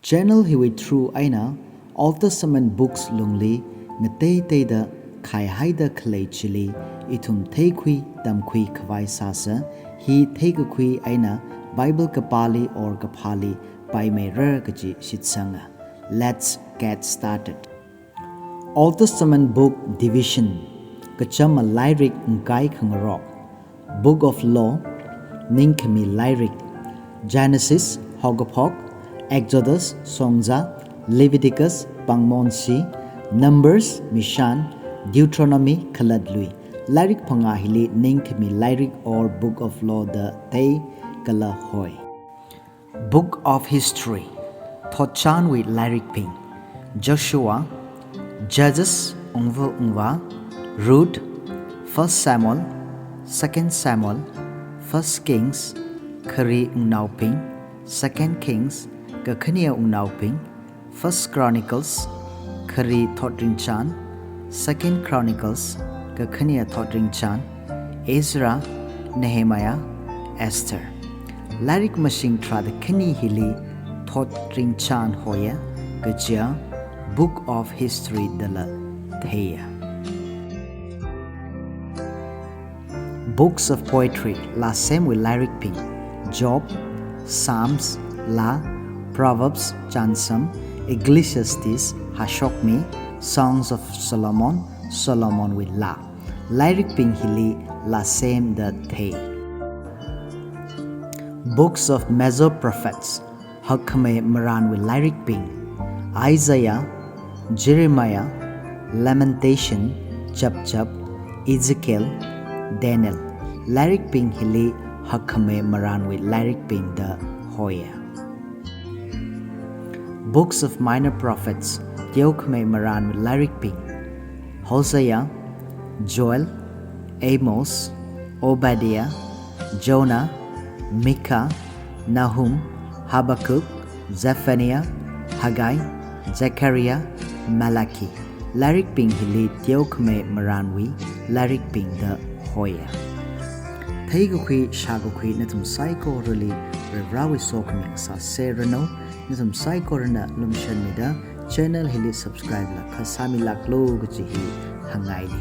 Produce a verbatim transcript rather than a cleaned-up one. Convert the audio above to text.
Channel hiwui through eina Old Testament books lungli ngateiteida khaihaida khalei chili ithum theikhui tamkhui khavai sāsa. Hi theikakhui eina Bible kapāli or kaphāli paimeira kaji shitsanga. Let's get started. Old Testament Book Division. Kachama lairik ngkai khangarok. Book of Law, ningkhami lairik. Genesis, Haokaphok, Exodus, Songza, Leviticus, Pangmonsi, Numbers, Mishan, Deuteronomy, Khalatlui. Lairik phangā hili ningkhami lairik or Book of Law da thei kala hoi. Book of History, thotchanwui lairikbing. Joshua, Judges, Ungva Ungva, Ruth, First Samuel, Second Samuel, First Kings, Khari Wungnaobing, Second Kings, Kakhane Wungnaobing, First Chronicles, Khari Thotringchan, Second Chronicles, Kakhane Thotringchan, Ezra, Nehemiah, Esther. Lairik mashing tharāda khani hili Thotringchan hoya, kaja Book of History dala theiya. Books of Poetry, lāsemwui lairikbing. Job, Psalms, Laa, Proverbs, Chānsam, Ecclesiastes, Hashokmi, Songs of Solomon, Solomonwui Laa. Lairikbing hili lāsem da thei. Books of Major Prophets, hakkhamei marānwui lairikbing. Isaiah, Jeremiah, Lamentation, Chapchap, Ezekiel, Daniel. Lairikbing hili hakkhamei marānwui lairikbing da hoya. Books of Minor Prophets, teokhamei marānwui lairikbing. Hosea, Joel, Amos, Obadiah, Jonah, Micah, Nahum, Habakkuk, Zephaniah, Haggai, Zechariah, Malachi. Lairikbing hili teokhamei marānwui lairikbing da hoya. Theikakhui, shākakhui nathum saikorali Varivarāwui sokhami sāseranu. Nathum saikorana lumashanmida channel hili subscribe la kha sāmilāklu kaji hi hāngngaili.